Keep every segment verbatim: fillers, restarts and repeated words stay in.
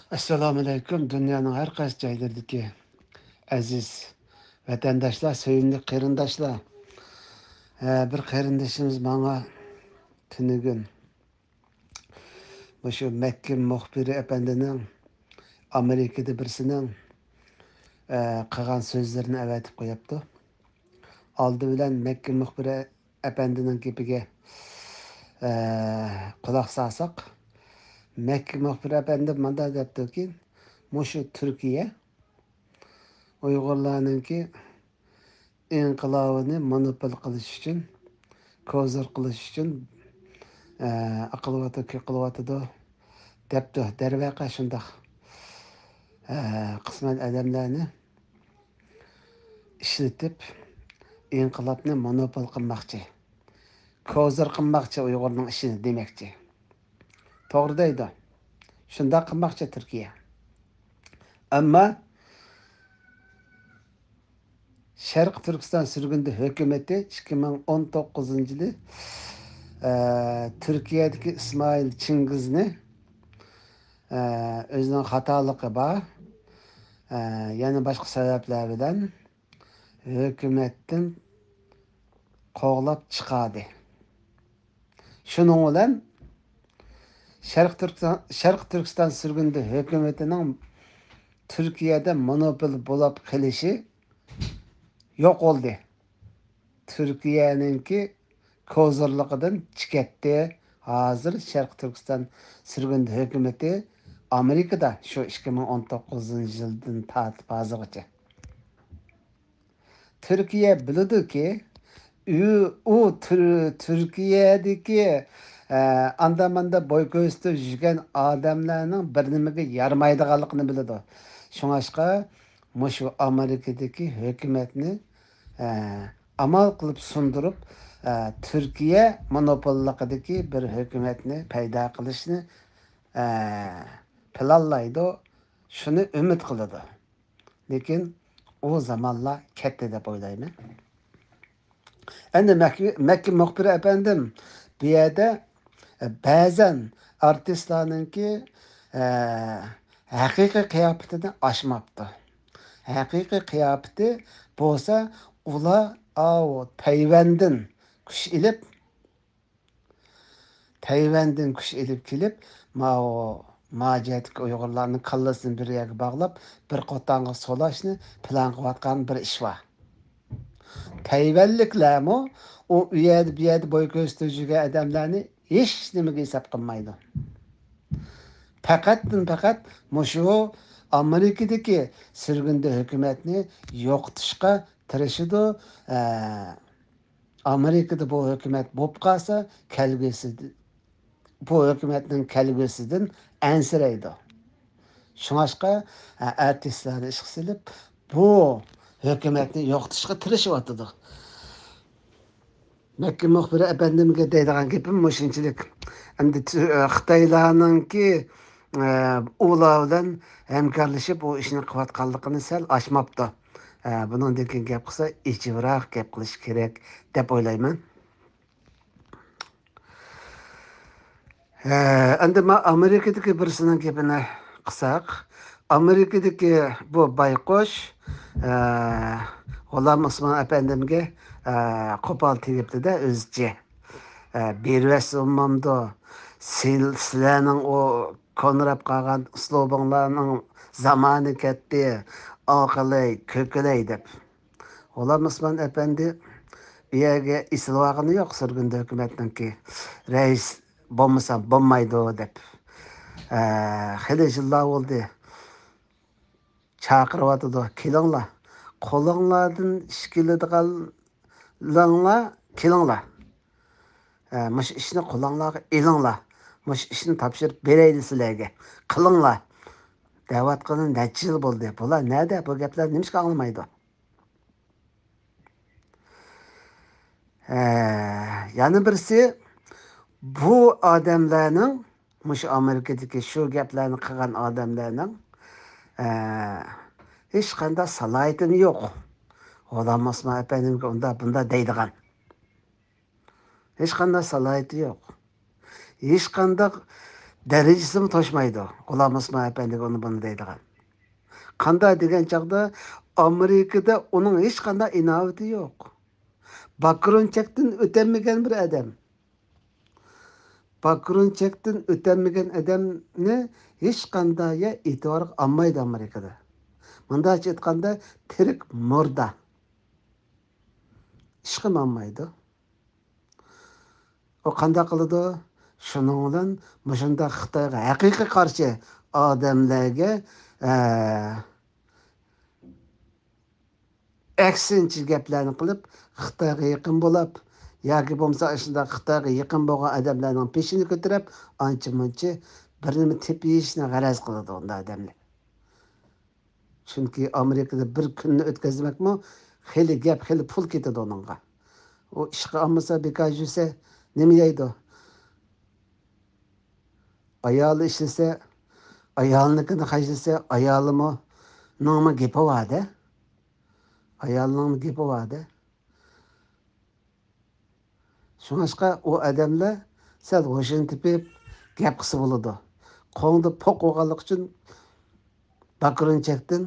ئەسسالامۇئەلەيكۇم، دۇنيانىڭ ھەر قايسى جايلىرىدىكى ئەزىز ۋەتەنداشلار، سۆيۈملۈك قېرىنداشلار. ھە، بىر قېرىندىشىمىز ماڭا تۈنۈگۈن مۇشۇ مەككىم مۇخبىرى ئەپەندىنىڭ ئامېرىكىدا بىرسىنىڭ، ئە، قىلغان سۆزلىرىنى ئەۋەتىپ قويۇپتۇ. ئالدى بىلەن مەككىم مۇخبىرى ئەپەندىنىڭ گېپىگە، ئە، قۇلاق سالساق، مەككىم مۇخبىرى ئەپەندى مۇنداق دەپتۇكى، مۇشۇ تۈركىيە ئۇيغۇرلارنىڭكى ئىنقىلابىنى مونوپول قىلىش ئۈچۈن، كوزىر قىلىش ئۈچۈن، ئە، ئاقىلىۋاتىدۇ، كۆكىلىۋاتىدۇ دەپتۇ. دەرۋەقە شۇنداق. ئە، قىسمەن ئادەملەرنى ئىشلىتىپ، ئىنقىلابنى مونوپول قىلماقچى، كوزىر قىلماقچى ئۇيغۇرنىڭ ئىشىنى دېمەكچى. توغرا دەيدۇ. شۇنداق قىلماقچى تۈركىيە. ئەمما شەرقىي تۈركىستان سۈرگۈندە ھۆكۈمىتى ئىككى مىڭ ئون توققۇزىنچى يىلى، ئە، تۈركىيەدىكى ئىسمائىل چىڭگىزنى، ئە، ئۆزىنىڭ خاتالىقى بار، ئە، يەنە باشقا سەۋەبلەر بىلەن ھۆكۈمەتتىن قوغلاپ چىقاردى. شۇنىڭ بىلەن شەرقىي تۈركىستان، شەرقىي تۈركىستان سۈرگۈندە ھۆكۈمىتىنىڭ تۈركىيەدە مونوپول بولاپ قېلىشى يوق بولدى. تۈركىيەنىڭكى كوزىرلىقىدىن چىكەتتى. ھازىر شەرقىي تۈركىستان سۈرگۈندە ھۆكۈمىتى ئامېرىكىدا شۇ ئىككى مىڭ ئون توققۇزىنچى يىلدىن تارتىپ ھازىرغىچە. تۈركىيە بىلىدۇكى، ئۇ، ئۇ تۈر-، تۈركىيەدىكى، ئە، ئاندا-ماندا بوي كۆرسىتىپ يۈرگەن ئادەملەرنىڭ بىر نېمىگە يارىمايدىغانلىقىنى بىلىدۇ. شۇڭاشقا مۇشۇ ئامېرىكىدىكى ھۆكۈمەتنى، ئە، ئامال قىلىپ سۇندۇرۇپ، ئە، تۈركىيە مونوپوللۇقىدىكى بىر ھۆكۈمەتنى پەيدا قىلىشنى، ئە، پىلانلايدۇ، شۇنى ئۈمىد قىلىدۇ. لېكىن ئۇ زامانلار كەتتى دەپ ئويلايمەن. ئەمدى مەككە، مەككە مۇخبىرى ئەپەندىم بۇ يەردە، ئە، بەزەن ئارتىسلارنىڭكى، ئە، ھەقىقىي قىياپىتىنى ئاچماپتۇ. ھەقىقىي قىياپىتى بولسا، ئۇلار ئاۋۇ تەيۋەندىن كۈچ ئېلىپ، تەيۋەندىن كۈچ ئېلىپ كېلىپ، ماۋۇ ماجەتتىكى ئۇيغۇرلارنىڭ كاللىسىنى بىر يەرگە باغلاپ، بىر قوتانغا سولاشنى پىلان قىلىۋاتقان بىر ئىش بار. تەيۋەنلىكلەرمۇ ئۇ، ئۇ يەردە، بۇ يەردە بوي كۆرسىتىپ يۈرگەن ئادەملەرنى ھېچ نېمىگە ھېساب قىلمايدۇ. پەقەتتىن پەقەت مۇشۇ ئامېرىكىدىكى سۈرگۈندە ھۆكۈمەتنى يوقىتىشقا تىرىشىدۇ. ئە، ئامېرىكىدا بۇ ھۆكۈمەت بولۇپ قالسا، كەلگۈسىدە، بۇ ھۆكۈمەتنىڭ كەلگۈسىدىن ئەنسىرەيدۇ. شۇڭاشقا، ئە، ئارتىسلارنى ئىشقا سېلىپ، بۇ ھۆكۈمەتنى يوقىتىشقا تىرىشىۋاتىدۇ. مەككە مۇخبىرى ئەپەندىمگە دەيدىغان گېپىم مۇشۇنچىلىك. ئەمدى تۈ-، ئە، خىتايلارنىڭكى، ئە، ئۇلار بىلەن ھەمكارلىشىپ ئۇ ئىشنى قىلىۋاتقانلىقىنى سەل ئاچماپتۇ. ئە، بۇنىڭدىن كېيىن گەپ قىلسا ئېچىۋراق گەپ قىلىش كېرەك دەپ ئويلايمەن. ھە، ئەمدى ما ئامېرىكىدىكى بىرسىنىڭ گېپىنى قىلساق، ئامېرىكىدىكى بۇ بايقۇش، ھە، غۇلام ئوسمان ئەپەندىمگە، ھە، قوپال تېگىپتۇ-دە ئۆزىچە. ھە، بېرىۋەتسە بولمامدۇ؟ سىل-، سىلەرنىڭ ئۇ كونىراپ قالغان ئۇسلۇبۇڭلارنىڭ زامانى كەتتى، ئاقىلەي، كۆكىلەي دەپ. غۇلام ئوسمان ئەپەندى ئۇ يەرگە ئېسىلىۋالغىنى يوق، سۈرگۈندە ھۆكۈمەتنىڭكى رەئىس بولمىسا بولمايدۇ دەپ. ئە، خېلى يىللار بولدى. چاقىرىۋاتىدۇ، كېلىڭلار. قولۇڭلاردىن ئىش كېلىدىغانلىرىڭلار كېلىڭلار. ئە، مۇشۇ ئىشنى قولۇڭلارغا ئېلىڭلار. مۇشۇ ئىشنى تاپشۇرۇپ بېرەيلى سىلەرگە. قىلىڭلار. دەۋاتقىنى نەچچە يىل بولدى. بۇلار نەدە؟ بۇ گەپلەرنى نېمىشقا ئاڭلىمايدۇ؟ ھە، يەنە بىرسى، بۇ ئادەملەرنىڭ، مۇشۇ ئامېرىكىدىكى شۇ گەپلەرنى قىلغان ئادەملەرنىڭ، ھە، ھېچقانداق سالاھىيىتىمۇ يوق. غۇلام ئوسمان ئەپەندىمگە ئۇنداق، بۇنداق دەيدىغان. ھېچقانداق سالاھىيىتى يوق. ھېچقانداق دەرىجىسىمۇ توشمايدۇ. غۇلام ئوسمان ئەپەندىگە ئۇنى بۇنى دەيدىغان. قانداق دېگەن چاغدا ئامېرىكىدا ئۇنىڭ ھېچقانداق ئىناۋىتى يوق. باكرون چەكتىن ئۆتەلمىگەن بىر ئادەم. باكرون چەكتىن ئۆتەلمىگەن ئادەمنى ھېچقانداق يەر ئېتىبارغا ئالمايدۇ ئامېرىكىدا. مۇنداقچە ئېيتقاندا، تىرىك مۇردا. ئىشقىمۇ ئالمايدۇ. ئۇ قانداق قىلىدۇ؟ شۇنىڭ بىلەن مۇشۇنداق خىتايغا ھەقىقىي قارشى ئادەملەرگە، ئە، ئەكسىنچە گەپلەرنى قىلىپ، خىتايغا يېقىن بولاپ، ياكى بولمىسا ئاشۇنداق خىتايغا يېقىن بولغان ئادەملەرنىڭ پېشىنى كۆتۈرۈپ، ئانچە-مۇنچە بىر نېمە تېپىشنى غەرەز قىلىدۇ ئۇنداق ئادەملەر. چۈنكى ئامېرىكىدا بىر كۈننى ئۆتكۈزمەكمۇ خېلى گەپ، خېلى پۇل كېتىدۇ ئۇنىڭغا. ئۇ ئىشقا ئالمىسا، بىكار يۈرسە نېمە يەيدۇ؟ ئايالى ئىشلىسە، ئايالىنىڭكىنى خەجلىسە، ئايالىمۇ، نىڭمۇ گېپى بار-دە. ئايالىنىڭمۇ گېپى بار-دە. شۇڭلاشقا ئۇ ئادەملەر سەل ھوشىنى تېپىپ گەپ قىلسا بولىدۇ. قوڭدا پوق بولغانلىقى ئۈچۈن باكرون چەكتىن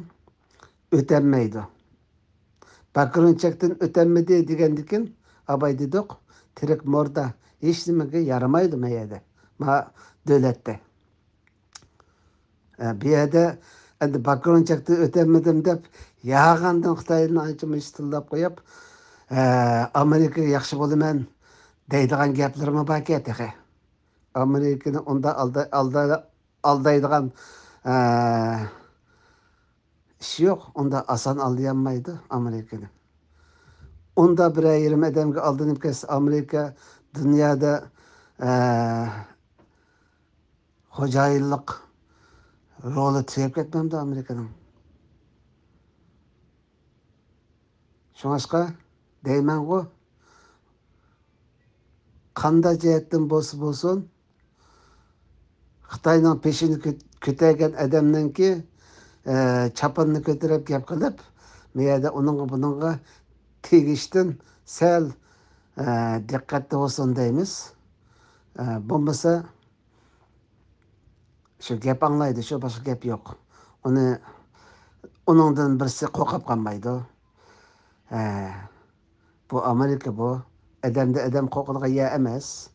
ئۆتەلمەيدۇ. باكرون چەكتىن ئۆتەلمىدى دېگەندىكىن، ئاباي دېدۇق، تىرىك مۇردا، ھېچنېمىگە يارىمايدۇ ما يەردە، ما دۆلەتتە. ئە، بۇ يەردە ئەمدى باكرون چەكتىن ئۆتەلمىدىم دەپ، ياغاندىن خىتاينى ئانچە مۇنچە تىللاپ قويۇپ، ئە، ئامېرىكىغا ياخشى بولىمەن دەيدىغان گەپلىرىمۇ باركەن تېخى. ئامېرىكىنى ئۇنداق ئالدا-، ئالدا-، ئالدايدىغان، ئە، ئىش يوق. ئۇنداق ئاسان ئالدىيالمايدۇ ئامېرىكىنى. ئۇنداق بىرەر يېرىم ئادەمگە ئالدىنىپ كەتسە، ئامېرىكا دۇنيادا، ئە، خوجايىنلىق رولى تۈگەپ كەتمەمدۇ ئامېرىكىنىڭ؟ شۇڭلاشقا دەيمەنغۇ، قانداق جەھەتتىن بولسا بولسۇن، خىتاينىڭ پېشىنى كۆ-، كۆتەرگەن ئادەمنىڭكى، ئە، چاپىنىنى كۆتۈرۈپ گەپ قىلىپ، مۇ يەردە ئۇنىڭغا بۇنىڭغا تېگىشتىن سەل، ئە، دىققەتتە بولسۇن دەيمىز. ئە، بولمىسا، شۇ گەپ ئاڭلايدۇ، شۇ، باشقا گەپ يوق. ئۇنى، ئۇنىڭدىن بىرسى قورقۇپ قالمايدۇ. ھە، بۇ ئامېرىكا بۇ. ئادەمدە ئادەم قورقىدىغان يەر ئەمەس.